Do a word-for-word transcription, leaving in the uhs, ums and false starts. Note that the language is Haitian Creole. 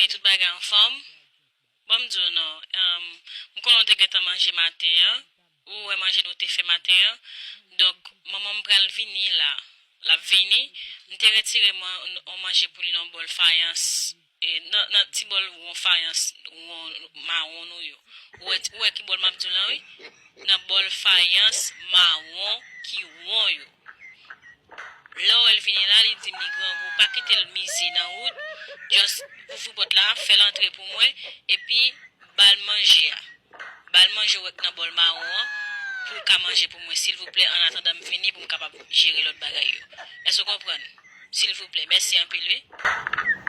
E tout bagay anfòm? Ban m di w non. M konnen w te gentan manje maten an. Ou wè manje nou te fè maten an. Donk, manman m pral vini la. L ap vini. M te retire yon manje pou li nan yon bòl fayans. E, nan, nan ti bòl won fayans won mawon nou yo. Ou wè, ou wè ki bòl m ap di w lan, wi? Nan bòl fayans mawon ki won yo. Lè w wè l vini la, li di m li grangou, pa kite l mize nan wout, just ouvri pòt la, fè l antre pou mwen, epi ba l manje a. Ba l manje w wè k nan bòl mawon an, pou l ka manje pou mwen, silvouplè, annatandan m vini pou m kapab jere lòt bagay yo. Èske w konprann? Silvouplè, mèsi anpil, wi.